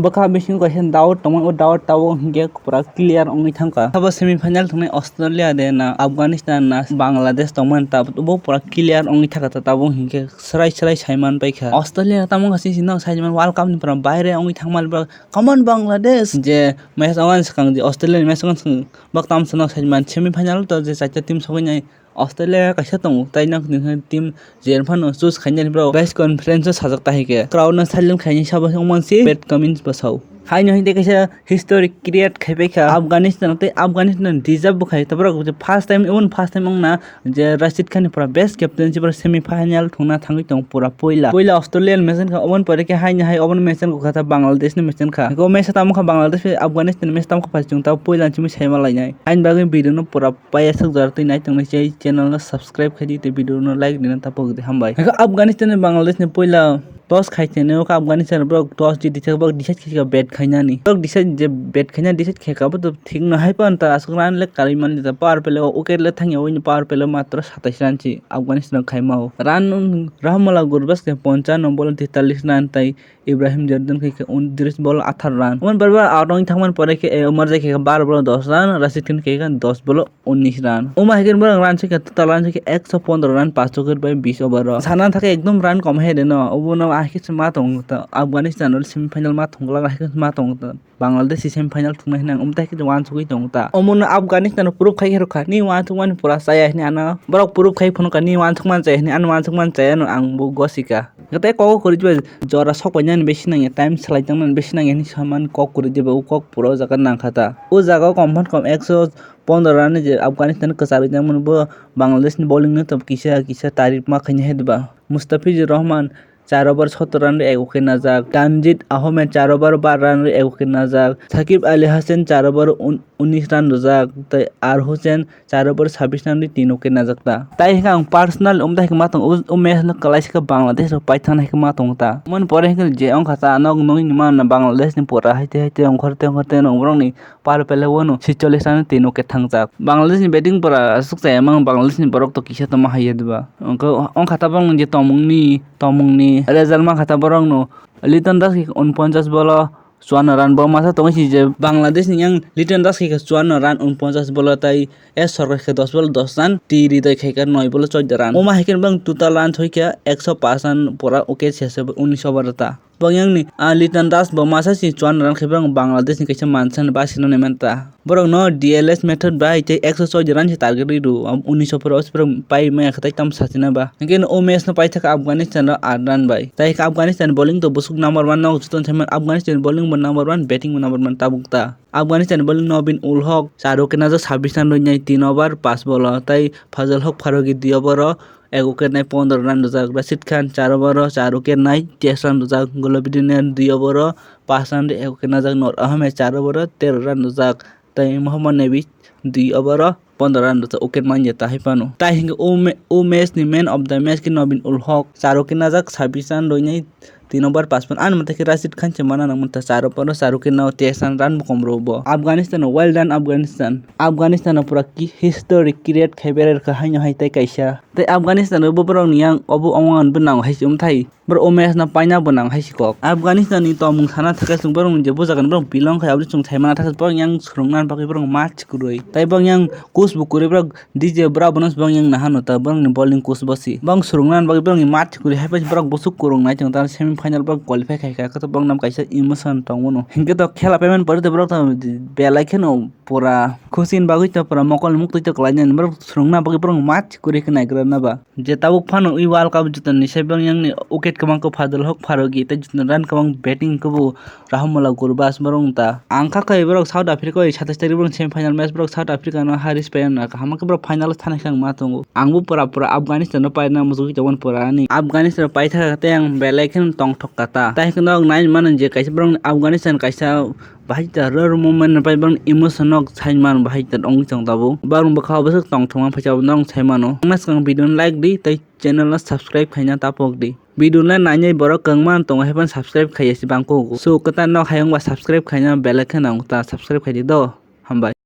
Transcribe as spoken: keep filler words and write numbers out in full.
Bwkha bisingo kaisa doubt tongmani, o doubt tabuk hinkhe pura clear wngwi thangkha. Sabo semi final thwngnai Australia de na Afghanistan na Bangladesh tongmani, tabuk bo pura clear wngwi thangkha ta, tabuk hinkhe swrai swrai saiman paikha. Australia tamo wngkha sini sini no saiman World Cup ni pura baire wngwi thangmani bwrok. Come on Bangladesh, je match wngkha swkang, je Australia ni match wngkha swkang, bwk tamo sano saiman semi final to je chaita team sogwi nai. Australia kaisa tongo, tai nang team je phano choose khainani bro press conference o sajak ta hai khe crowd no silent khaini sabo wngman si Pat Cummins bwsao. Haino hinte kaisa history create khaipai kha Afghanistan tei Afghanistan deserve bo khai ta bro, first time, even first time wngna je Rashid Khan ni pura best captaincy bro semi final thungna thangwi tong pura poila poila Australia ni match kha, oboni pore khe haino hai oboni match kha ta Bangladesh ni match kha. Ko match tamo kha Bangladesh bai Afghanistan match tamo kha phai chwng ta poila chumi saima lainai. Haini bagwi video no pura paiya swk jora twi nai tongni se channel no subscribe khai di tei video no like rina ta pok di hambai. Hakhe Afghanistan ni Bangladesh ni poila toss khai tene o kha Afghanistan borok toss di di thek borok decide khai kha bat khainani. Borok decide je bat khaina decide khai kha bo to thik no hai pan ta aswk run le karwi man ta power play o wicket le thangya o power play o matro satais run si Afghanistan khai ma o run Rahmala Gurbas ke poncha no bol tetallis run tai Ibrahim Jordan khe khe untiris bol atharo run. Oman barbar out wng thangmani pore khe, eh, Umar Zai khe khe bar bol dos run, Rashid Khan khe khe dos bol unnis run. Omo hai khe borok run se khe total run se khe ekso pondro run paanch wicket bai bis over o. Sana thakhe ekdom run kom hai de no. Obo no ahai khe se ma tong ta Afghanistan o semi final ma thong glak ahai khe se ma tong ta. Bangladesh semi final thungnai hinwi ang umtai khe uansugwi tongo ta. Omono Afghanistan proof khai khe rwkha, nini uansukmani pura chaya hinwi ano borok proof khai phunukha, nini uansukmani chaya hinwi ano uansukmani chaya no ang bo gosika. Tei kok kwrwi jora sok painani besi nangya, time swlai tongnani besi nangya hinwi samani kok kwrwi jeba o kok pura o jaga nangkha ta. O jaga o kom phan kom ekso pondro rani je Afghanistan kwcharwi tongmani bo Bangladesh ni bowling no to kisa kisa tarif ma khaina hai diba. Mustafizur Rahman char over sottor run rwi ek wicket najak. Tanjid Ahmed char over bar run rwi ek wicket najak. Sakib Ali Hassan char over un-, unnis run rwjak. Tei R Hussain char over sabbish run rwi tin wicket najak ta. Tai hwnkhe ang personal umtai hwnkhe ma tongo, o, o match no kwlai se khe Bangladesh rok pai thangna hwnkhe ma tongo ta. Omo ni pore hwnkhe je wngkha ta, nog nugwi mano Bangladesh ni pura haite haite ongkhor te ongkhor te no borok ni power play o no sitchollis run tin wicket thangjak. Bangladesh ni batting pura aswk chaya mang, Bangladesh ni borok to kisa tongma hai ya diba. Wngkha, wngkha ta borok ni je tongmung ni, tongmung ni result mankha ta borok no Liton Das khe unponchas ball o chuanno run, bo masa tongwi si je Bangladesh ni yang Liton Das khe chuanno run unponchas ball o, tai S Sarkar khe dos ball o dos run, T Hridoi khe khe noi ball o choudo run. Omo hai khe bang total run thoi khe ekso paanch run pura wicket se se unnis over o ta. Bo yang ni, ah, Liton Das bo masa si chuan run khe borok Bangladesh ni kaisa mansa ni basi no nai man ta. Borok no D L S method bai tei ekso choudo run se target rwi rw, um, unnis over o borok pai maya khe tai tam sachina ba. Hingke no o match no pai thaka Afghanistan rok aat run bai. Tai khe Afghanistan bowling to bwswk number one no joto thaiman Afghanistan bowling bo number one, batting bo number one tabuk ta. Afghanistan bowling Nobin Ul Haq char wicket najak sabbish run rwi nai tin over paanch ball o, tai Fazal Haq Faruqi dui over o ek wicket nai pondro run rwjak. Rashid Khan char over o char wicket nai teis run rwjak. Gulabdin Aiyub dui over o paanch run rwi ek wicket najak. Nur Ahmed char over o tero run rwjak. Tai Mohammad Nabi dui over o pondro run rwjak, wicket manya ta hai phano. Tai hwnkhe o ma-, o match ni man of the match khe Nobin Ul Haq char wicket najak, sabbish run rwi nai tin over paanch ball. Ani mwtai khe Rashid Khan se mana nang mwtai char over o char wicket nai teis run, run bo kom rw bo. Afghanistan o well done Afghanistan. Afghanistan o pura ki history create khai berai rwkha haino hai tai kaisa. Tei Afghanistan o bo borok ni yang obo ongma bo nang hai se umthai. Borok o match no paina bo nang hai se kok. Afghanistan ni tongmung sana thaka chwng borok ni je bujagan borok belong khai aboni chwng thaimana thaka borok yang swrwngna bagwi borok match kwrwi. Tai borok yang coach bo kwrwi borok D J bra bono borok yang naha no ta borok ni bowling coach bo si. Borok swrwngna bagwi borok ni match kwrwi hai pai borok bwswk kwrwng nai chwng ta semi final borok qualify khai kha khe borok nam kaisa emotion tongo no. Hinkhe to khela paiman pore to borok to belai kheno pura khusi ni bagwi to pura mokol ni muktwi to kwlai nani borok swrwngna bagwi borok match kwrwi khe naigra na ba. Je tabuk phano ui World Cup jotoni se borok yang ni wicket kwbang khe Fazal Haq Faruqi tei jotoni run kwbang batting khe bo Rahmala Gurbas borok wng ta. Ang kha khe borok South Africa bai satais tarik borok semi final match borok South Africa no haris pai na kaham khe borok final o thani khe ang ma tongo. Ang bo pura pura Afghanistan no paina muchugwi tongmani pura ani Afghanistan no pai thaka tei ang belai kheno tongthok kha ta. Tai hwnkhe nok nai mano je kaisa borok ni Afghanistan kaisa bahai ta rw rw movement no pai borok ni emotion no sai man bahai ta ongwi tong tabuk. Borok bwkha o bwswk tongthok man phaisa norok sai mano. Wngna swkang video no like di tei channel no subscribe khaina tapok di. Video no nainai borok kwbangma tongo hai phano subscribe khaiya se bangkuk. So kwtal nok hayung ba subscribe khaina bell icon ang ta subscribe khai di do. Hambai.